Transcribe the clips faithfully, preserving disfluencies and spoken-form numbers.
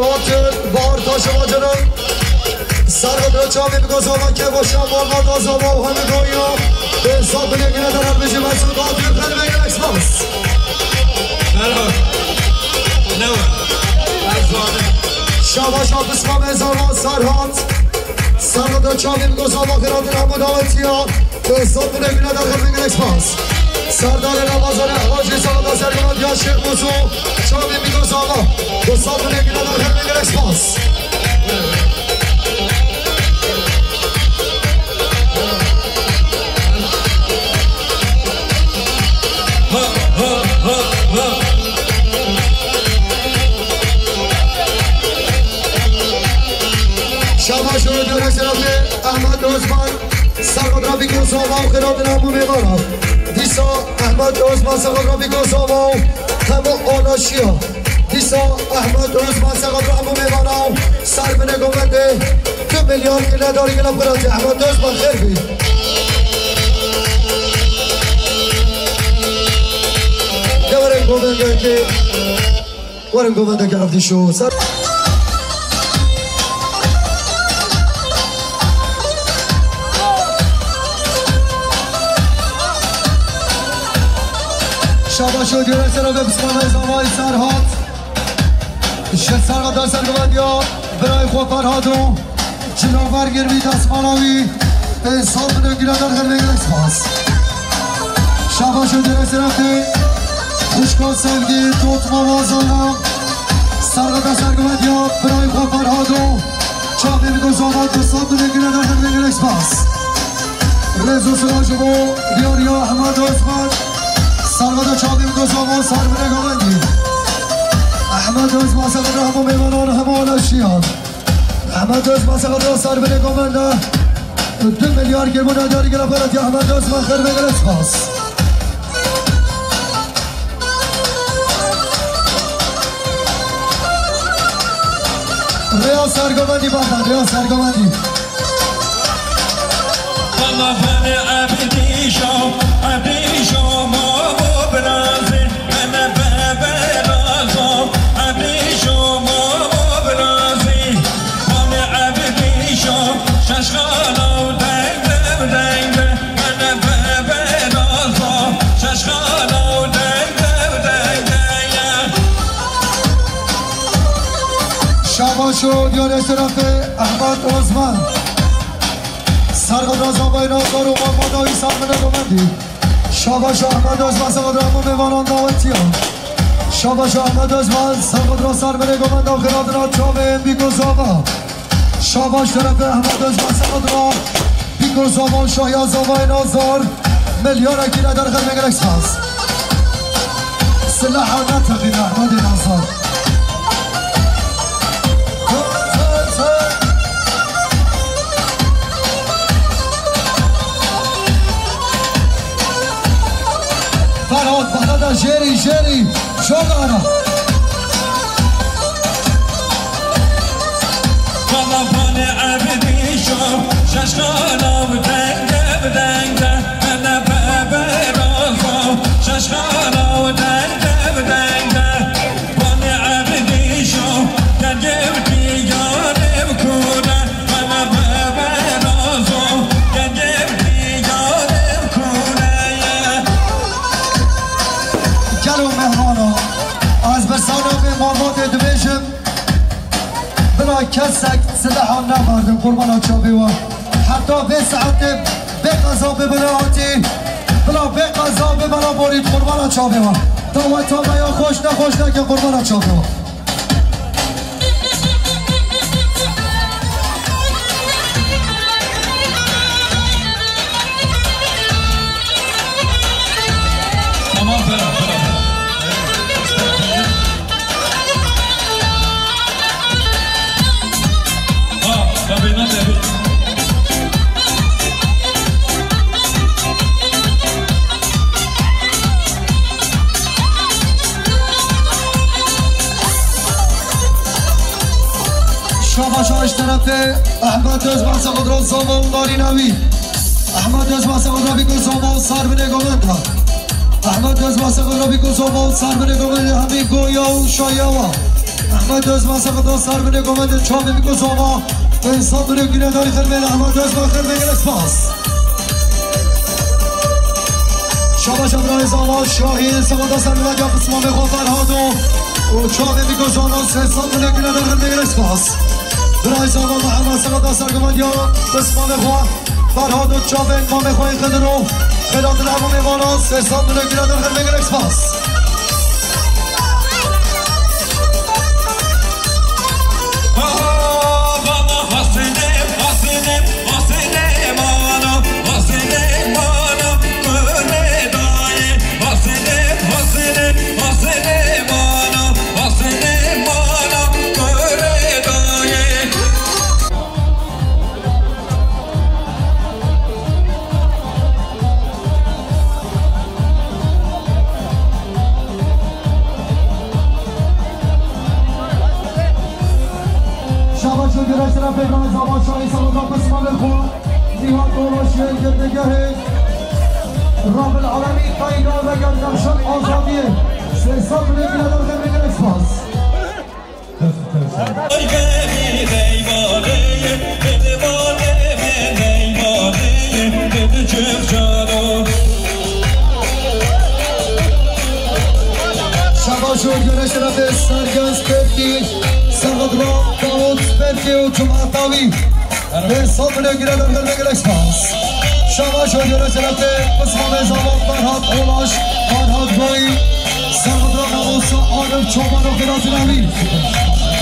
Batir, Bahar Taşovacı'nın Sarı Çavî Biko Zava, Kevo Şamal, Mada Zava û hemî goya. Hesabine gire de Rebbi ji Mesut Batir, Xelve Galax Bas. Merhaba. Ne var? Her zaman. Şabaş Hafız Mame Zava, Serhat. Sarı Çavî Biko Zava, Xeratın Hemû Davetiya. Dostlar, bu ne güne de Xelve Galax Bas. Serdar Ramazan, Hacı Sağda Serhat, ya Şêx Muso. Çavê Bîko Zava. Dostlar, bu ne güne de Xelve Galax Bas. Şabaş û Döne Serafê, Ahmet Osman. Serhat Rabî Gozova û Xêra Dinamo Mêvara. Dîsa Ahmet Özman Serhat Rabî Gozova û hemû anaşiya. Dîsa Ahmet Özman Serhat Rabî Mêvara û Serbine Govendê. Tu milyar gile darî gile pira te Ahmet Özman xêr bî. Deverên govendekê. Werin govendeke evdîşo ser. Şabaş û diyore sera ve Bismillah zavay Serhat. Ji Serhat da sergovendiya birayê xwe Ferhado. Cinaver girvî destmala wî, ê, sal bin û giradar xelvê gelek spas. Şabaş û dere serafê, xwişka sevgî, dotma wazana, sergata sergovetiya, birayê xwe Ferhado, çavê min do zava, tu sal bin û giradar xelvê gelek spas. Rêz û silav ji bo diyariya Ehmed Osman, sergata çavê min do zava, ser bin û govendî. Ehmed Osman, sergata hemû mêvanan, hemû anaşiyan. Ehmed Özman, Serhat Özman, Serbirê Govenda. Du milyar girmûna diyarî gela xwe re diya Ehmed Özman, xêr ve gelek spas. Rêya Sergovendî baba, rêya Sergovendî. Baba, beni Ebdîşo, Ebdîşo, mamo, birazî. Şabaş û diyarê serafê Ehmed Osman. Serhat Raza Bayraktar û Muhammed Ali Sarmine Govendî. Şabaş Ahmet Özman, Serhat Ramû Mêvanan Dawetiya. Şabaş Ahmet Özman, Serhat Raza Sarmine Govenda Xiratina Çavên Bîko Zava. Şabaş terefê Ahmet Özman, Serhat Ra Bîko Zava, Şahya Zavayê Nazar. Milyara kîre derxel me gelek spas. Silaha neteqîne Ehmedê Nazar. Ferhat, Ferhat, jêrî, jêrî, jogana. Balabanê Ebdîşo, şaşkana bi denge bi denge, hele bebe razo, şaşkana bi denge bi denge. Gelo mehmano, ez bi sawna vê malbatê dibêjim, bila kesek sileha neberdin qurbana çavê we. Heta vê saetê bê qeza bê bila hatî, bila bê qeza bê bila borî qurbana çavê we. Daweta me ya xweş nexweş neke qurbana çavê we. Tamam, bera, bera. Ha, tabii, nasıl yapayım? Şabaş aş terefê Ehmed Özman Sexidro Zaman Darînawî. Ehmed Özman Sexidro Bîko Zaman Sarbinê Govenda. Ehmed Özman Sexidro Bîko Zaman Sarbinê Govenda hemî goya û şayawa. Ehmed Özman, Sexda Serbinê, Govendê Çavê Mîko Zava, Sexda Serbinê, Günedarî Xirmê, Ehmed Özman Xirmê, gelek spas. Şabaş Ebrayê Zava, Şahîn, Sexda Serbinê, ya Pismamê xwe Ferhado û Çavê Mîko Zava, Sexda Serbinê, Günedarî Xirmê, gelek spas. Birayê Zava Mihemed, Sexda Serbinê, ya Pismamê xwe Ferhado, Çavê Mamê xwe Xidiro, Xêratin Ebo Mêvana, Sexda Serbinê, Günedarî Xirmê, gelek spas. Şabaş û güreş şerefê Gazi Abaşayî, Sexda Pismamê xwe Nîhat Olaşiyê girtîgehê Rabil Alemî Tayga Veger Nexşan Azadiyê. Sexda Serbinê, Günedarî Xirmê, gelek spas. Şabaş û güreş şerefê Sergen Spêrkî, Sexda Dawud Spêrkî û Cuma Tawî. Sexda Serbinê, Günedarî Xirmê, gelek spas. Şabaş û güreş şerefê Pismamê Zava Ferhat Olaş, Ferhat Goyî, Sexda Osa Arif Çoban û Xêratin Emîn.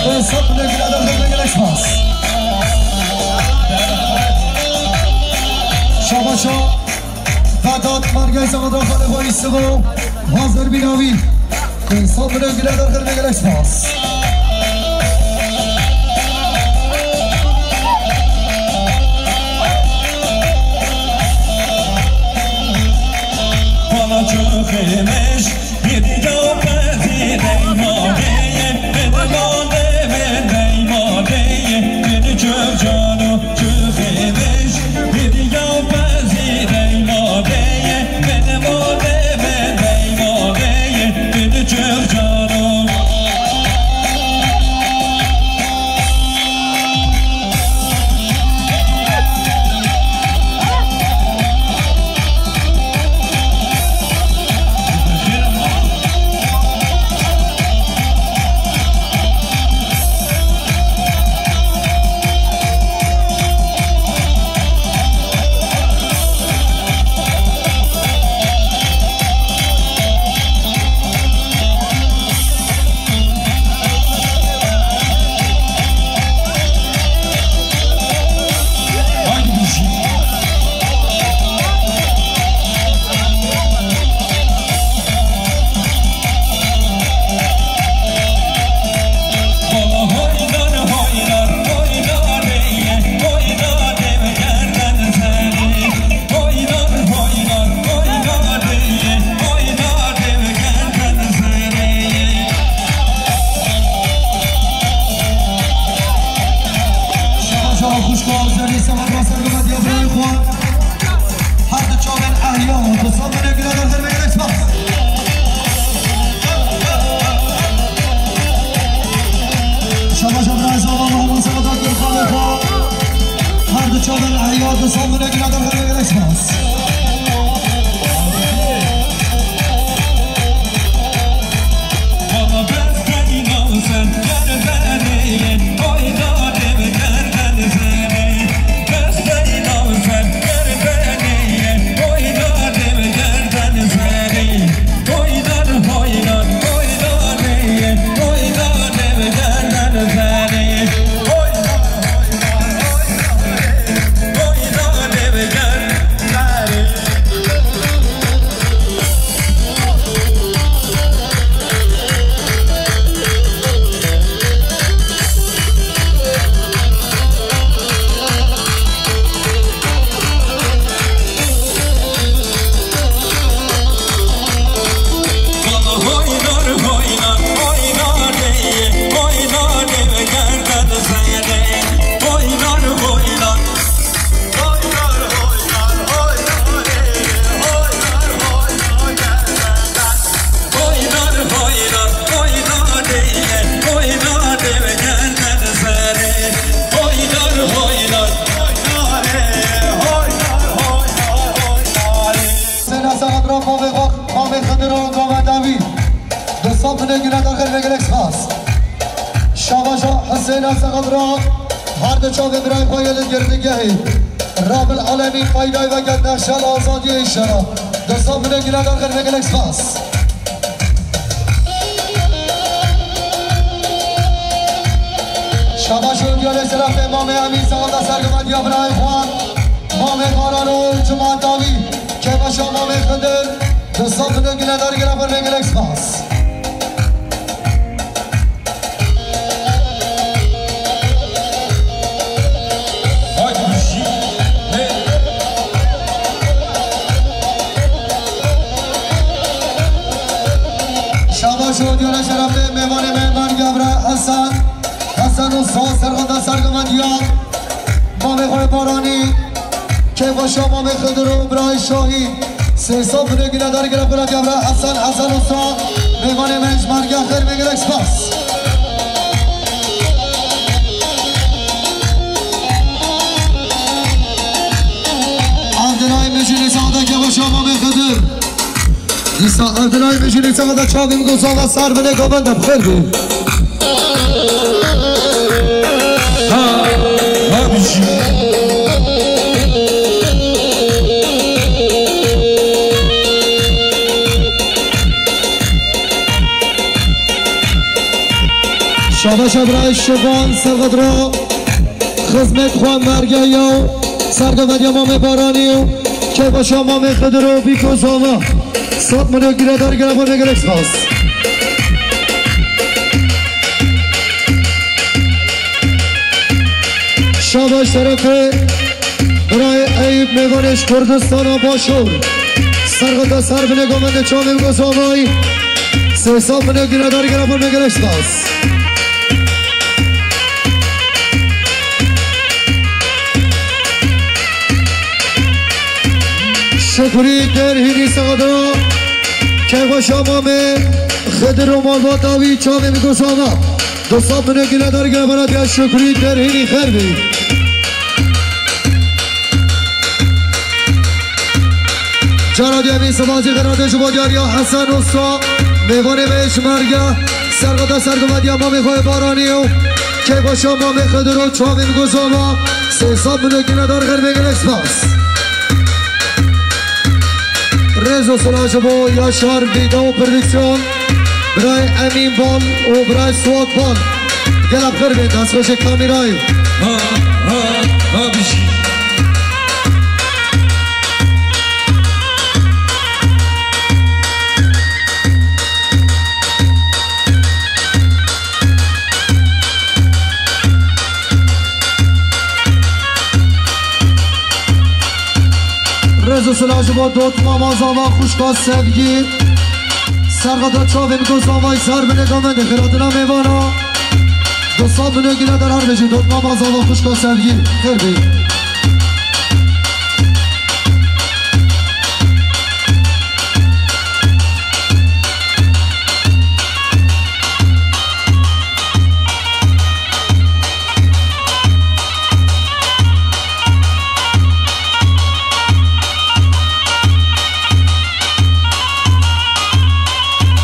Sexda Serbinê, Günedarî Xirmê, gelek spas. Şabaş û Vedat Mergez, Sexda Xalê Xweyî Sibo, hazir bîna wî. Sexda Serbinê, Günedarî Xirmê, gelek spas. Şabaş û xwişka Azerî, Sexda Serbinê, Günedarî Xirmê, gelek spas. Her du çavên Ehya, Sexda Serbinê, Günedarî Xirmê, gelek spas. Şabaş Ebrayê Zava Mihemed, Sexda Serbinê, Günedarî Xirmê. Her du çavên Ehya, Sexda Serbinê, Günedarî Xirmê, gelek spas. Binê gine daxil ve gelek spas. Şabaşa Hüseyin Asakadra, her de çavê birayê xwe yê li girtîgehê Rabil Alemîn peydayî veket nexşa li azadiyê îşara. Desta binê gine daxil ve gelek spas. Şabaş û diyarê şerefê Mamê Emîn, saxta sergimetiya birayê xwe Mamê Baran û Cuma Dawî. Kêfa şa Mamê Xidir, desta binê gine dar gine xwe ve gelek spas. Şabaş û diyarê şerefê mêvanê me, mergevra Hesen. Hesen Usta, serxweda sergimetiya Mamê xwe Baranî. Kêfa şa Mamê Xidir û birayê Şahî. Sê sed binê gine dar gine xwe ve Hesen, Hesen Usta. Mêvanê me ji merge xêr ve gelek spas. Evdinayê mijî nîsa de kêfa şa Mamê Xidir. Nîsa evdinayê mijî nîsa de çavê min gozava ser binê govenda bi xêr bî. Ha, ha, bijî. Şabaşa birayê Şivan Serxedro. Xizmet xwe merge ya û sergevediya Mamê Baranî û kêfa şa Mamê Xidir û bîko zava. Sat milyon gire dar gire xwe ve gelek spas. Şabaş şerefê birayê Eyüp mêvanê ji Kurdistana Başûr. Serxeta ser binê govendê çavê min gozavayî. Sê sed milyon gire dar gire xwe ve gelek spas. Şukrî Derhînî saxda. Kêfa şa Mamê Xidir û malbata wî çavê min gozava. Du sed binê gine dar gire beratiya Şukrî Derhînî xêr bî. Cara diyemîn sipasî xêr hatî ji bo diyariya Hesen Usta, mêvanê me ji merge, serxeta serguvediya Mamê xwe Baranî û kêfa şa Mamê Xidir û çavên gozava, sê sed milyon gine dar xêr ve gelek spas. Rêz û silav ji bo Yaşar Video Prodüksiyon, birayê Emîn Bal û birayê Suat Bal. Gelek xêr bên, destxweşê kamerayê. Ha, ha, ha, bijî. Rêz û silav ji bo dotmama zava xwişka Sevgî. Serxeta çavên ku zavayî ser binê govendê xêr hatina mêvana. Du sed milyon gine dar her bijî dotmama zava xwişka Sevgî. Xêr bî.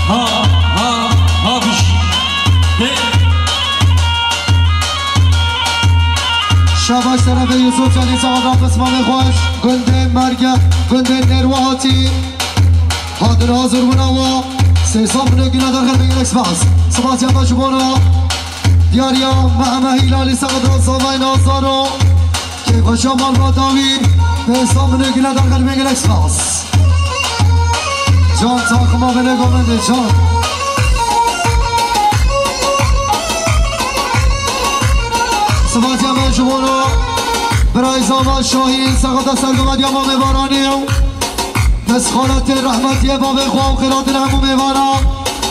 Ha, ha, ha, biş. He. Şabaş serefê Yusuf Çalî, saxda qismanê xweş. Gundê Merge, gundê Nêrwehatî. Hadir hazir bûna wa. Sê sed milyon gine dar xêr ve gelek spas. Spas ya da ji bona. Diyariya Mehme Hîlalî, saxda zavayê Nazaro. Kêfa şa malbata wî. Pênc sed milyon gine dar xêr ve gelek spas. Can takıma ve lego bende can. Sipasiya me ji bona birayê zava Şahîn, saxta sergova diya Mamê Baranî. Mesxalatê rehmetiyê bavê xwe û xêratin hemû mêvana.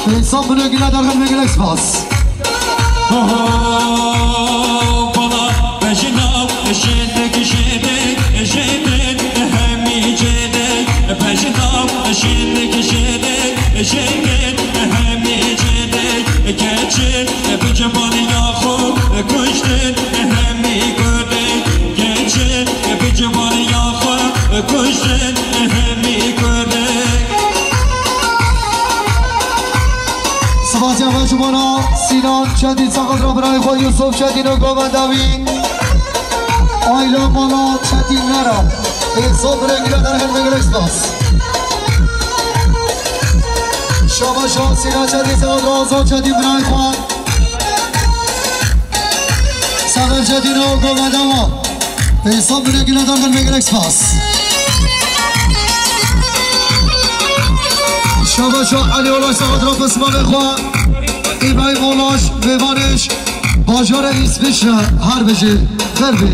Pênc sed milyon gine dar xêr ve gelek spas. Oho, bala, bejina, jêdik, jêdik, jêdik, hemî jêdik, bejina, jêdik, jêdik, jêdik, hemî jêdik, keçin, bi cimaliya xwe kuştin, hemî Kurdik, keçin, bi cimaliya xwe kuştin, hemî Kurdik. Çetîn Sexad ra birayê xwe Yusuf Çetîn û govenda wî. Ayla mala Çetîn nera. Ê sod birê gile derxin ve gelek spas. Şaba şa Sîna Çetîn Sexad ra Azad Çetîn birayê xwe. Sexad Çetîn û govenda wa. Ê sod birê gile derxin ve gelek spas. Şaba şa Elî Olaş Sexad ra pismavê xwe. Îbrahîm Olaş, mêvanêş, bajarê Îsviçre, her bijî, xêr bî.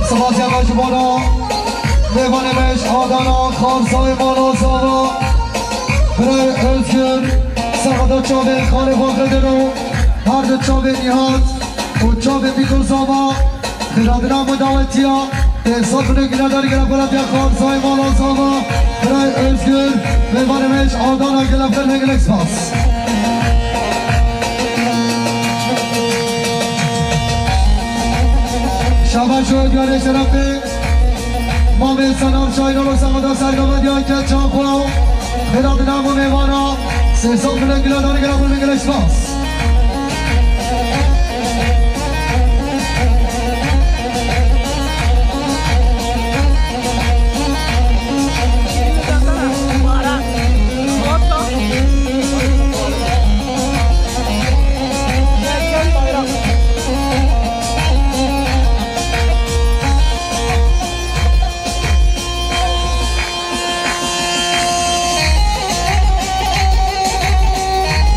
Spas ya me ji bona mêvanê me ji Adana, Xarzayê mala Zava, birayê Özgür, Sexada çavê xalê xwe Xidir û her du çavê Nîhat û çavê Mîko Zava, xêradina me dawetiya, ê sod birê gile derxin ve gelek spas. Xarzayê mala Zava, birayê Özgür, mêvanê me ji Adana, gelek xêr ve gelek spas. Şaba şo diyarê şerefê. Mamê Senar Şahin û Sexada sergama diyan ke çaxo. Xêradina me mêvana. Sê sed milyon gila darê gila xwe gelek spas.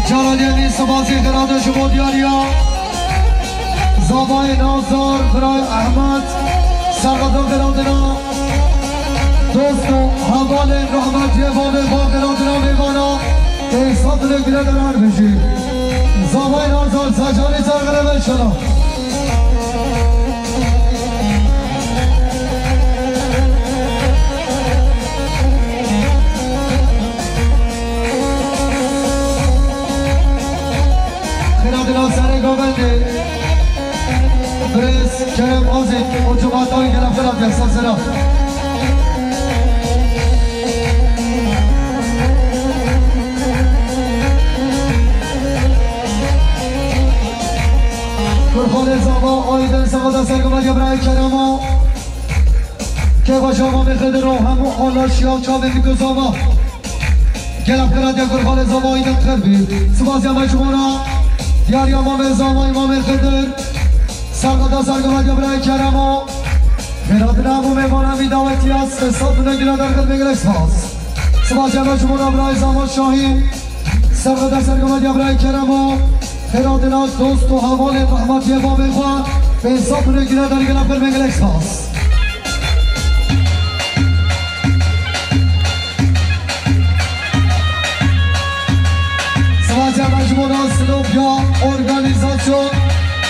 Cara diyarî spas ê xêrata ji bo diyariya Zavayê Nazar, birayê Ehmed, serqetan xêratina dost û hevalên rehmetiyê bavê xwe, xêratina mêvana, ê sed dilê gile derar bijî. Zavayê Nazar, secanê ser xelebe inşallah. Xêra dila serê govendê. Birêz Kerem Azîk û cemata wî gelek xêra diya ser sera. Kurxanê Zava, Aydin Sexada sergama Cebraîl Kerema. Kêfa şama Xedir û hemû Alaş ya çavê Mîko Zava. Gelek xêra diya Kurxanê Zava, Aydin xêr bî. Spas ya me ji bona diyariya Mamê Zava, Mamê Xedir. Serqeta sergama Cebraîl Kerema. Xêratina hemû mêvana wî dawetiya, sê sed milyon gila derxin ve gelek spas. Spas ya me ji bona birayê Zava Şahîn. Serqeta sergama Cebraîl Kerema. Xêratina dost û hevalên rehmetiyê bavê xwe. Pênc sed milyon gila derxin ve gelek spas. Spas ya me ji bona Sinopya Organîzasyon.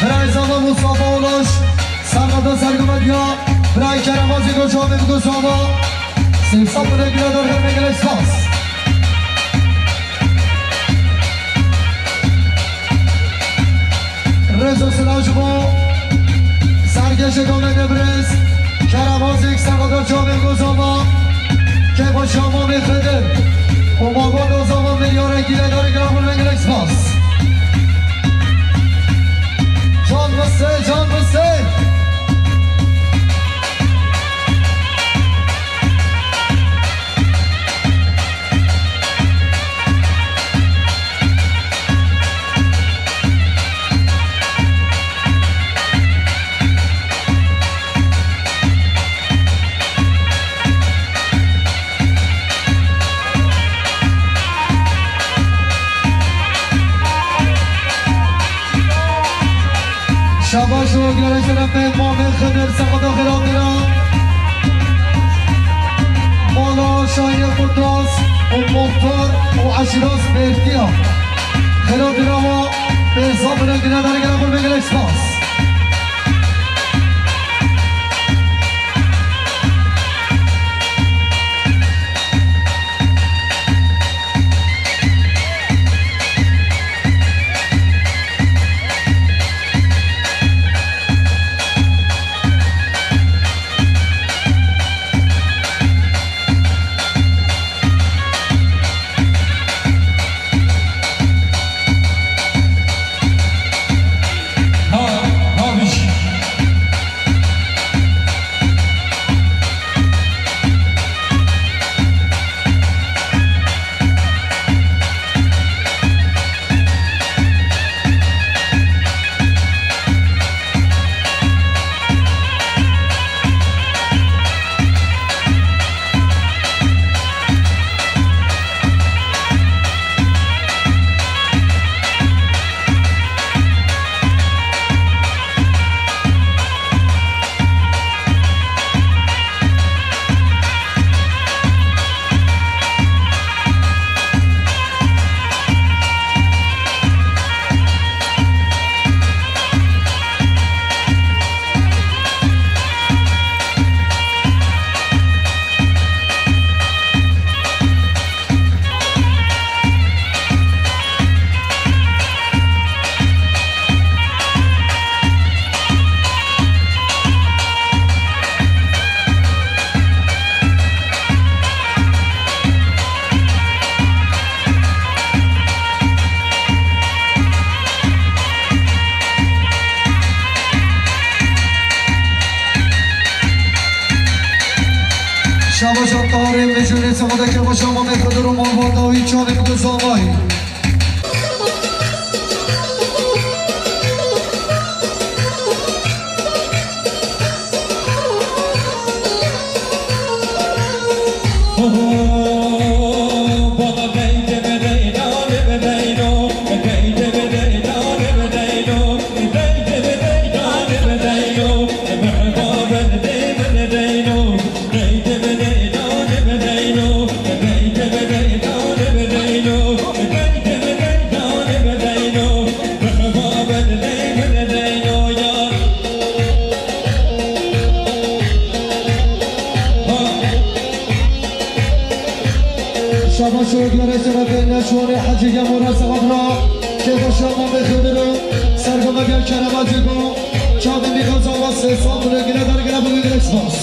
Birayê Zava Mustafa Ulaş. Serhada sergometiya birayê Keremazî Goçavê bi Gozava. Sêv sed milê gule dar, gelek spas. Rêz û silav ji bo serkêşê komedê birêz Keremazîk Serhada Çavê Gozava. Kêfa şama bê xedir. Û mabad o zaman milyarek gîle darê gila xwe gelek spas. Can Misê, Can Misê. Şabaş û gelek şerefê Mamê Xedir Sexda Xelatira. Mala Şahî Qurtas û Muxtar û Eşîras Bêrtiya. Xelatira wa pênc sed milê gule dar, gelek xwe gelek spas. Şabaşa tarê mecûrê Semadeke Başa Mamê Xedir û Malbata wî çavê bi Gozavayî. Şabaş û gelek şerefê Neçwanê Hecî Gemora Sexabra, kêfa şama bê Xedir û sergometiya Kerema Cîgo, çavê mîxan zava sê sed milê gule dar, gelek xwe gelek spas.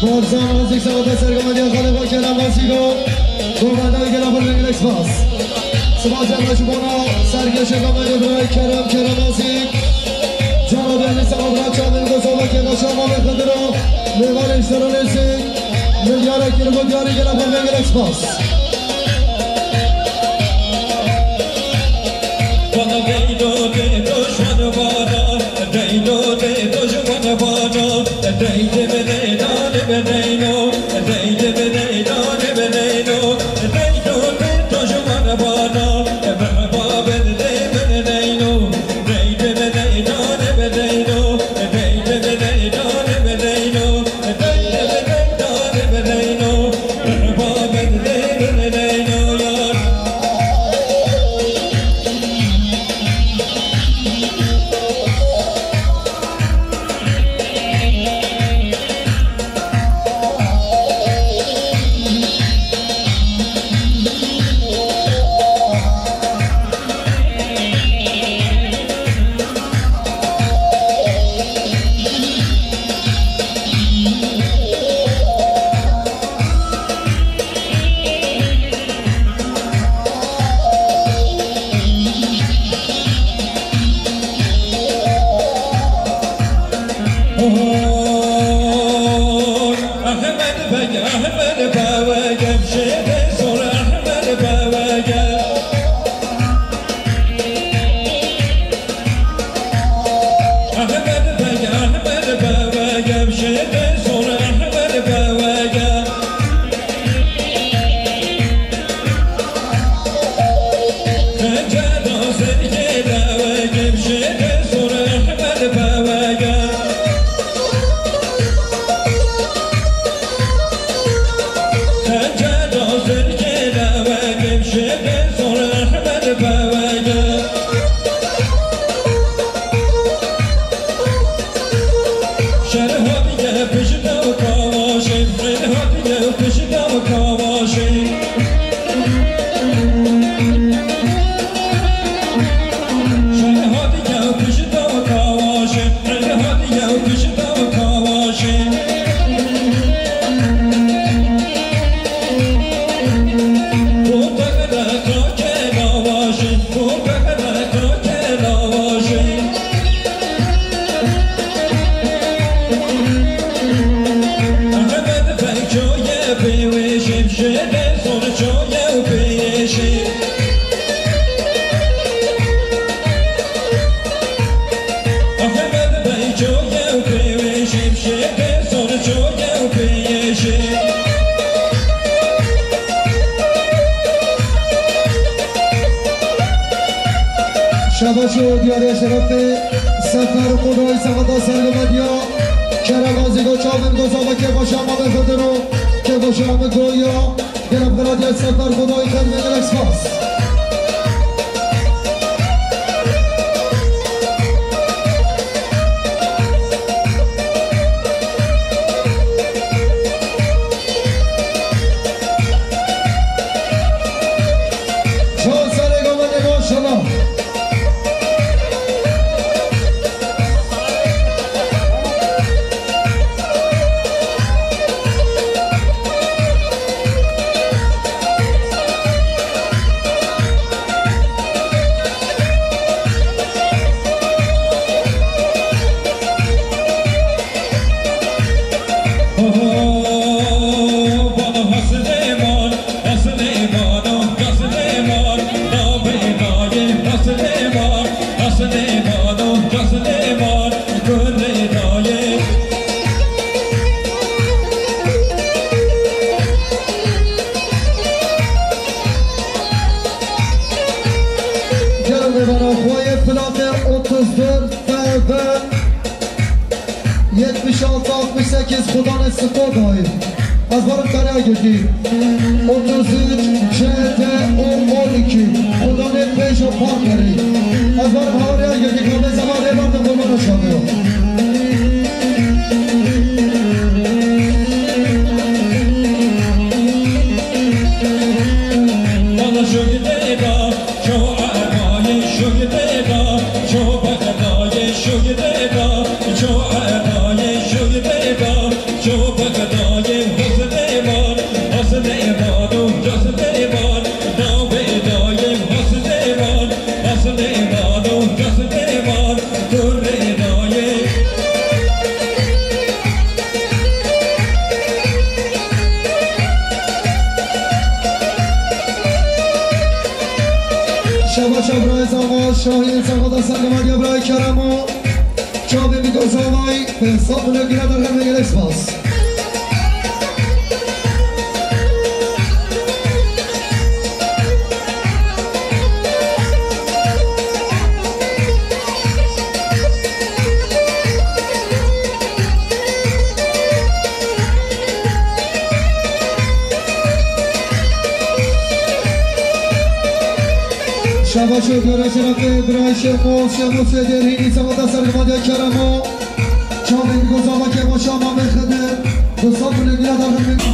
Barzan Azik Sağda sergometiya Xalifa Kerem Azigo. Govendayê gela xwe gelek spas. Silav cem ji bona serkêşê komedê birayê Kerem, Kerem Azik. Cana dêrnî sema bira çavên Gozova kêfa şama bê Xedir û mêvanê ji Terenêsê. Milyarek kiribû diyarî, gelek xwe gelek spas. Bana deydo, deydo, şanı vara, deydo, deydo, Şabaş û diyarê şerefê Serdar Qudayî Sexeta Sergomediya Kerema Zîgo Çavin Gozava Kêbaşa Mamê Xidir û Kêbaşa Amê Goya. Gelek belediye Serdar Xwedayî xedmê gelek spas. Çawa serê gavê maşallah. Gel mêvana xwe yê plakê otuz dört F B yetmiş altı altmış sekiz Xudanê Skodayê. Ez barim tariha girtî. Otuz üç C D O on iki. Xudanê pêşo parkerî. Ez barim hawariya girtî. Kamê zaman rê berdin kurban şabiyo. Şabaş birayê Zava Şahî, Zava da Sergomediya birayê Keremo. Çavê Mîko Zavayî, Behzat Bulê Gila derxemê gelek spas. Şabaş û diyarê şerefê birayê Şêxmûs, Şêxmûsê Dêrhînî, Sexeta Sergomediya Keremo. Çavên Gozava Kêbaşa Mamê Xidir, Gozava Gila da Xidir.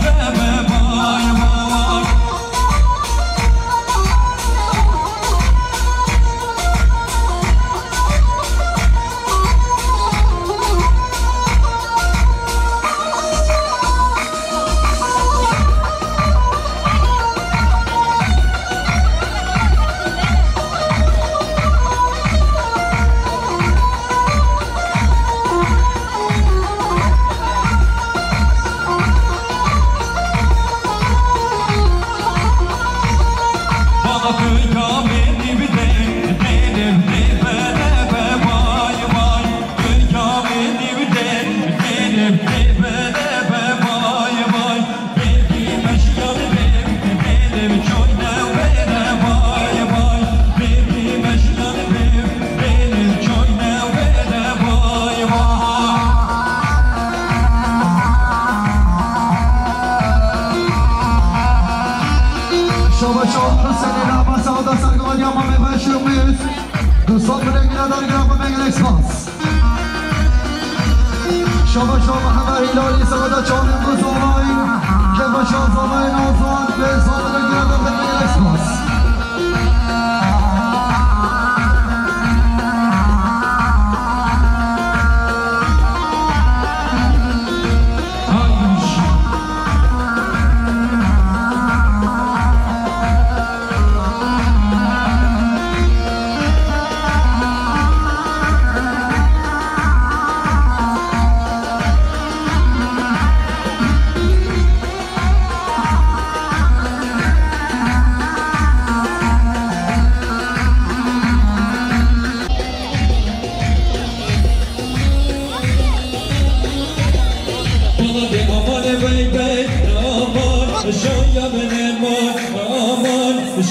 Şabaş û Husenê Lama Sexeta Sergomediya Mamê Beşir Mîz. Gosol Bilek Birader Grafı Mengelex Fans. Şabaş û Mihemed Hîlalî Sexeta Çavên Gozolay. Kebaşa Zolay Nazan ve Zolay Birader Mengelex Fans.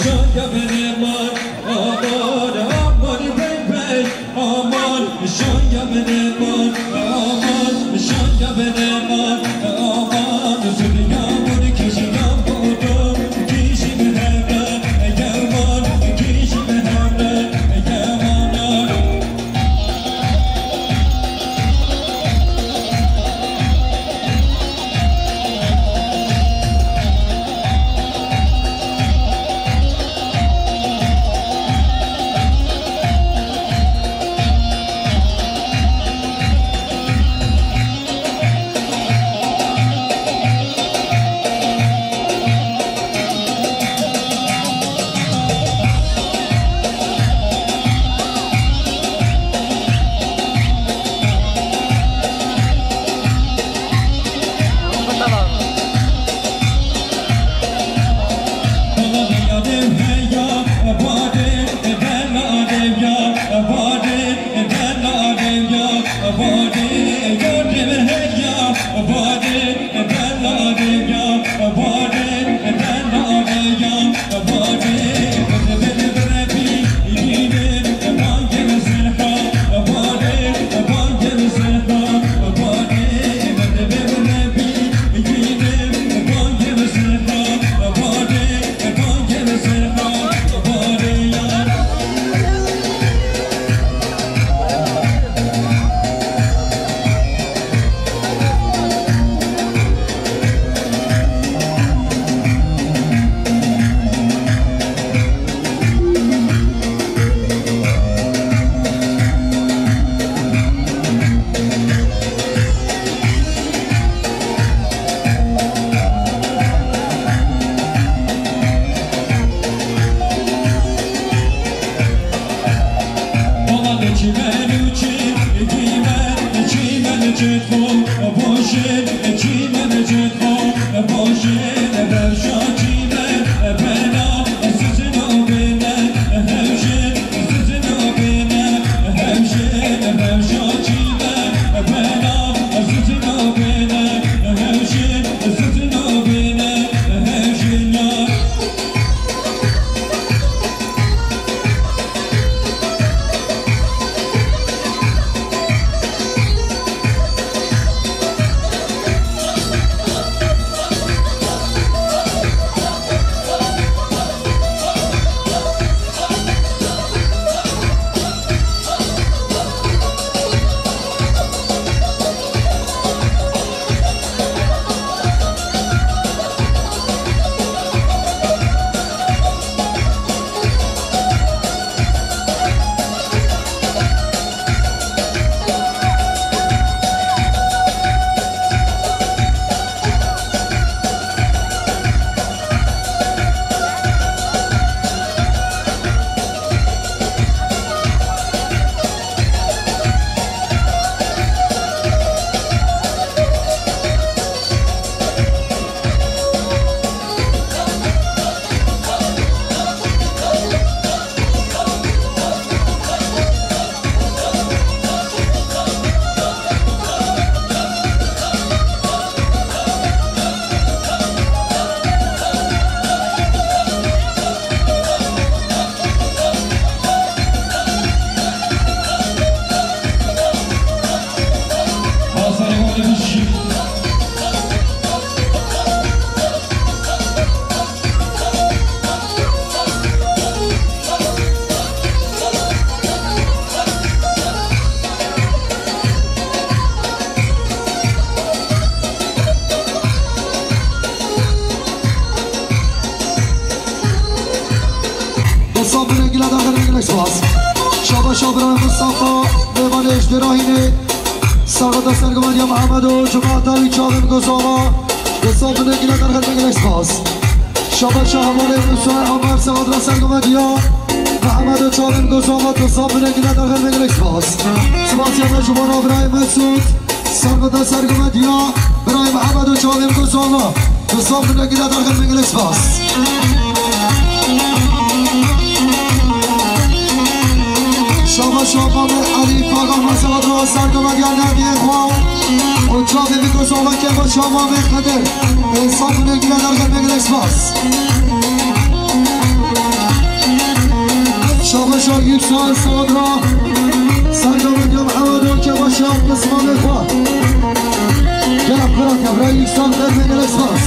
Şaya binê man, aman, aman, bey, bey, aman. Şaya binê man, aman, şaya binê man, aman. Zilya bûn kişiyan bû, kişi bi hevre, yeman, kişi bi hevre, yeman. Mustafa Bilek ile daxil Bilek spas. Şaba Şabra Mustafa Bevaneş Derahine. Sarada sergimaniya Muhammed o Cuma Davi Çalın Gozova. Mustafa Bilek ile daxil Bilek spas. Şaba Şahmane Musa Amar Sarada sergimaniya Muhammed o Çalın Gozova. Mustafa Bilek ile daxil Bilek spas. Spas yana Cuma Ibrahim Mesut. Serveta sergimetiya birayê Mihemed û Çalên Gozova. Bi saf binekî de derxin min gelek spas. Şaba şaba min Elî Faga Mesut Sergimetiya Nebiyê Xwe û Çalên Gozova keva şaba min Xedir. Bi saf binekî de derxin min gelek spas. Sağ, sağ, bra. Sergavên ya Mihemedo ke başa qismanê xwe. Gel, bira, ke bira, yüksel verme gerek spas.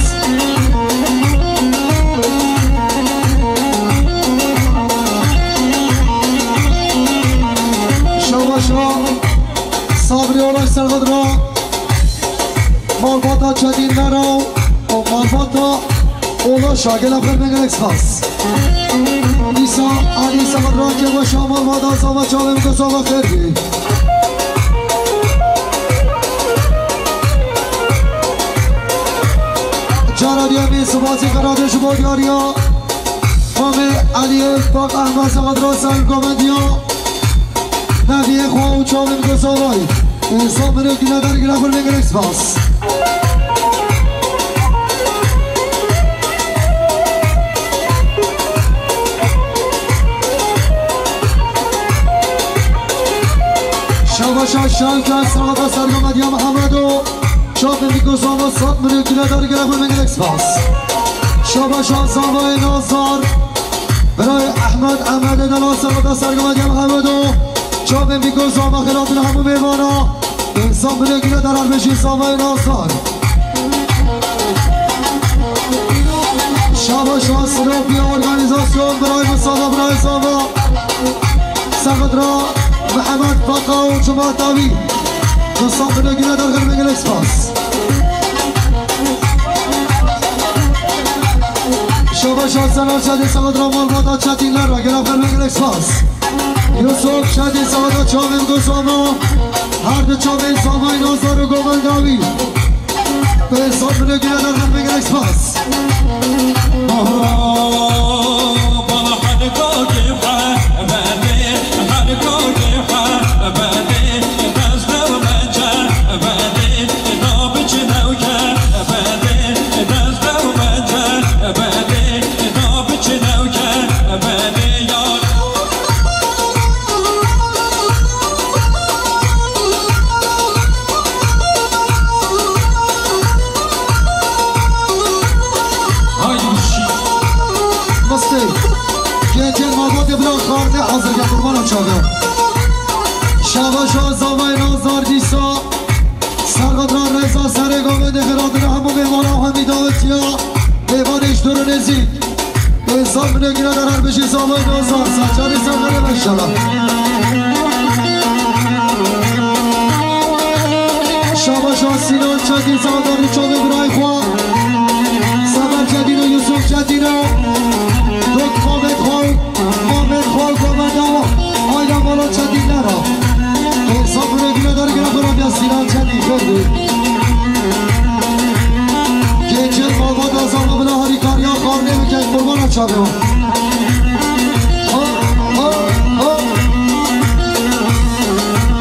Şabaşa. Sabrî Oray Serxedra. Malbata Çetîn Nero û malbata Olaşa, gelek xêr, gelek spas. Îsa Alî Serxedra ke weşa malbata zava çavê min ke zava xêr bî. Cara diyemîn sipasî qeradê ji bo diyariya Mamê Aliyê Pak Ehmed Serxedra ser govendiya. Neviyê xwe û çavên ku zavayî. Însan mirê gine dergire xwe lê gelek spas. Şabaşa şanka sırada Sergo Medya Mihemedo. Çavên ku zava sat mirê gine dergire xwe lê gelek spas. Şabaşa zavayê Nazar. Birayê Ehmed, Ehmedê Dela Sergo da Sergo Medya Mihemedo. Çavên bî ku zava xêr hatin hemû mêvana. Însan bile gine darar beşî zavayê Nazar. Şabaşa Silopiya organizasyon birayê Musala birayê zava. Sergo da Mihemed Faka û Cuma Tavî. Însan bile gine dar xêr lê gelek spas. Şabaşa Senar Çetîn Sergo da malbata Çetîn Nero. Gelek xêr lê gelek spas. Yusuf Çetîn Sergo da çavên ku zava. Her du çavên zavayê Nazar û Govendavî. Pê zaf bile gire der xêr lê gelek spas. Haydi bir şey. Mıstı. Gece mabade bırak karnı hazır ya kurban açağı. Şava şava zavay nazar disa. Sergo da Reza Serê Govendê xêr hatin hemû mêvana hemî dawetiya. Mêvanê ji dûr û nêzîk. Însan bile gire darar beşî zavay nazar. Saçarî ser xêrê meşala. Şabaşa Sinan Çetîn Sergo da Rûçovê birayê xwe. Semer Çetîn û Yusuf Çetîn û Dok Mamed xwe. Mamed xwe, Mamed ama. Ayda mala Çetîn Nero. Hesabını güne dar gire bana bir Sinan Çetîn gördü. Gece baba da sana bile harika ya karne mi kek kurban açamıyor. Ha, ha, ha.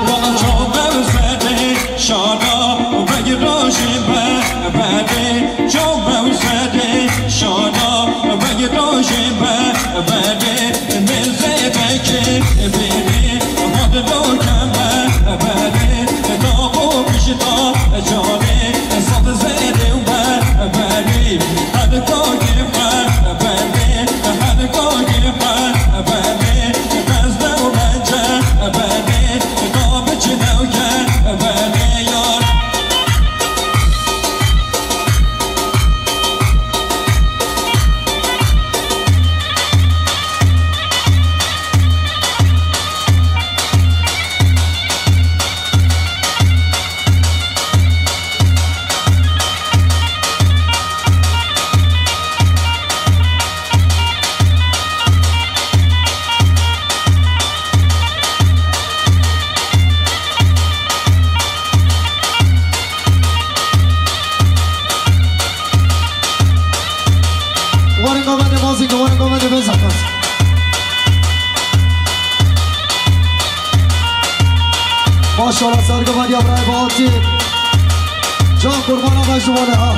Bana çok özledi şada ve girajim be, beni çok özledi şada ve girajim be, beni. Warin govende mazî, warin govende bê zehmet. Maşallah, sergo Medya birayê Bahatî. Can qurbana be ji wane ha.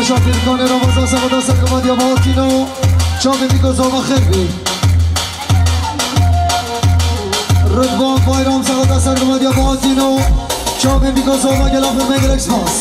Şakir Kanê Ramazan, sexta sergometiya Bahatîno. Çavên Bîko Zava xêr bî. Ridvan Bayram, sexta sergometiya Bahatîno. Çavên Bîko Zava, gela xêr bî, gelek spas.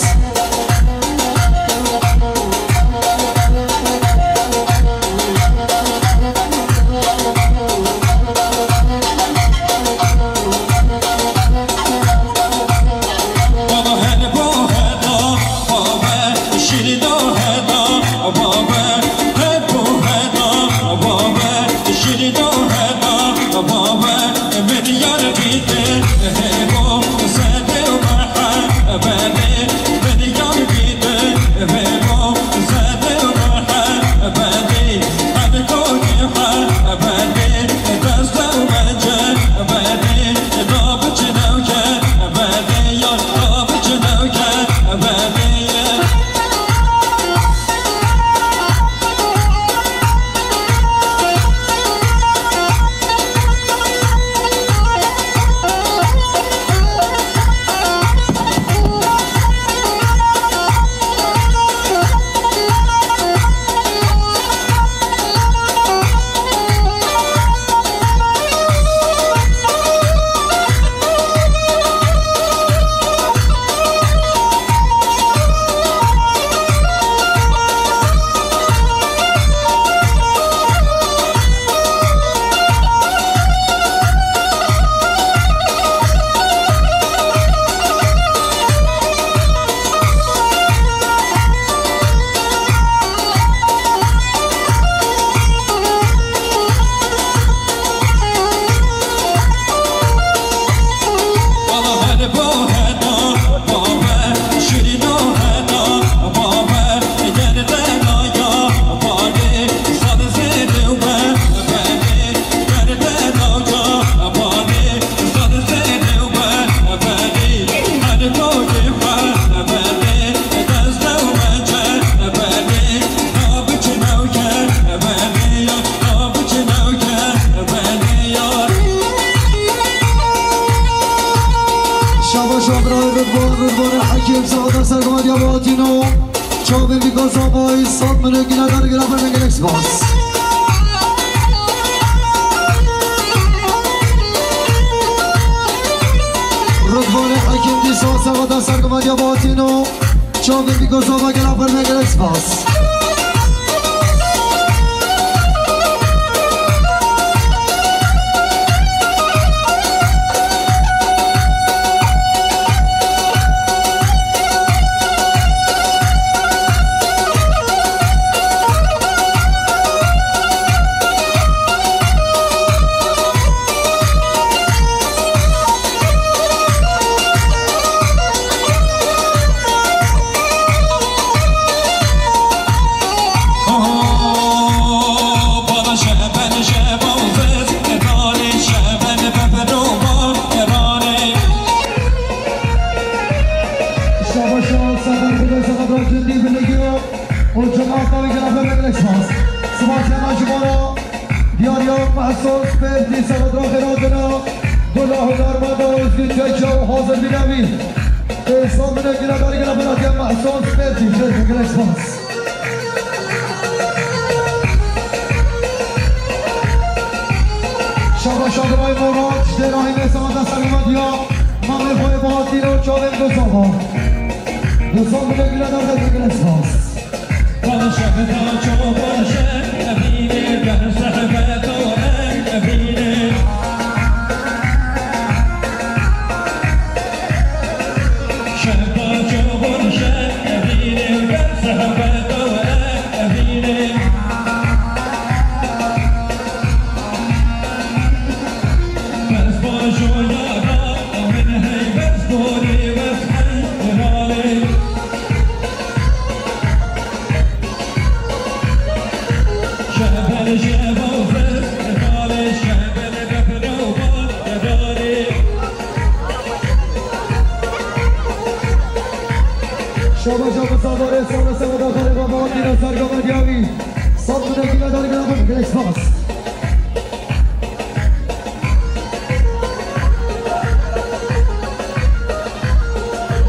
Şabaş, Abdullah Rıdvan, Rıdvan Hakim, sağda sergometiya Bahatîno. Çavên Bîko Zavayî, sed milyonekî nedar, gela xêr bî, gelek spas. Rıdvan Hakim, dîsa sağda sergometiya Bahatîno. Çavên Bîko Zava, gela xêr bî, gelek spas. Şabaş, şabaş, sefer bile, sefer bile, ciddi bile gidiyor. O cemaat tabii ki lafı bekleşmez. Sivas hemen şu bana. Diyar Yavuk Mahsun, Sperti, Sağ Drakhir adına. Gula Hudarmada Özgün Çeço, hazır bir evi. Ve son bir ekine belgine bırakın Mahsun, Sperti, Çeço, Güneş Sivas. Şaba Şadımay Morat, işte Rahime Samata Sarıma diyor. Mamle Hoye Bahattin o Çavên Gosova. Gosova bile güle derde bir güle spas. Şaba şaba sabarê sana sana da xalê baba dîna sergama diyavî. Sat bine dîna dar gina bim, gelek spas.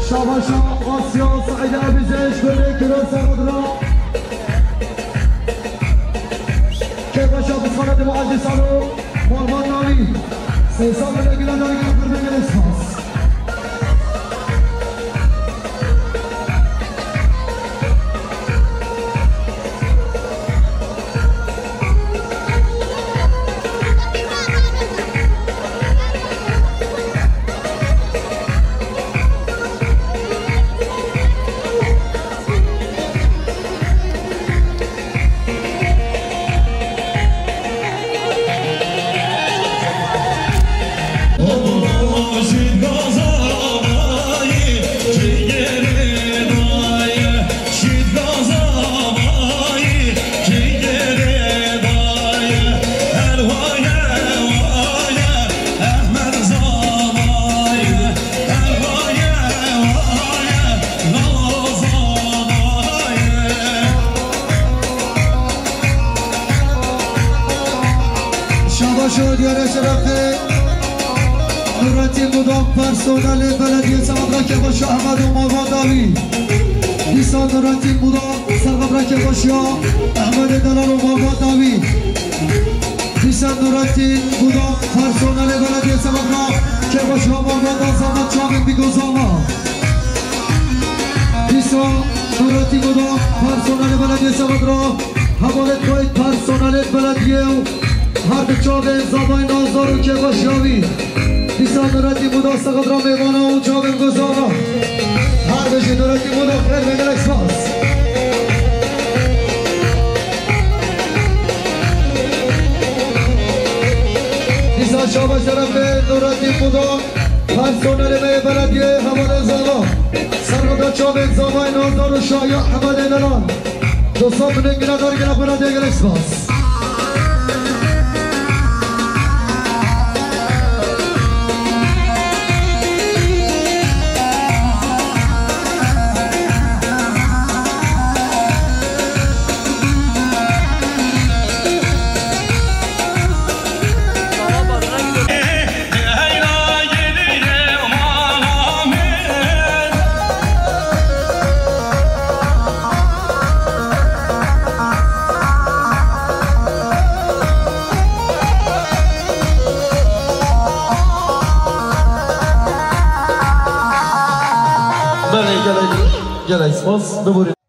Şaba şaba. Asya Saîd Ebîzê ji Gurê Kiro Serhedra. Kêfa şa bi Samet Muazzî Salo, Marwan Navî. Sê sal bile gila dargina pir bingire spas. Şabaş û diyarê şerefê Nurettin Budaq, personelê belediyê Seqet, rakê xweş Ehmed û Marwan Dawî. Dîsa Nurettin Budaq, serxwe rakê xweş ya Ehmedê Delal û Marwan Dawî. Dîsa Nurettin Budaq, personelê belediyê Seqet, rakê xweş ya Marwan Dawî, zama çavên bî gozama. Dîsa Nurettin Budaq, personelê belediyê Seqet, hevalê xwe, personelê belediyê û her du çavên zavayê Nazar û kêfa şiyawî. Dîsa Nurettin Budaq Seqet ra mêvana û çavên gozama. Her bijî Nurettin Budaq, xêr be, gelek spas. Dîsa şabaş şerefê Nurettin Budaq, personelê me yê belediyê, hevalê zava. Serheda çavên zavayê Nazar û şahiya Ehmedê Delal. Dostan, binê gila dargina xwe ra dê gelek spas. Belê, gelek, gelek spas. Biborî.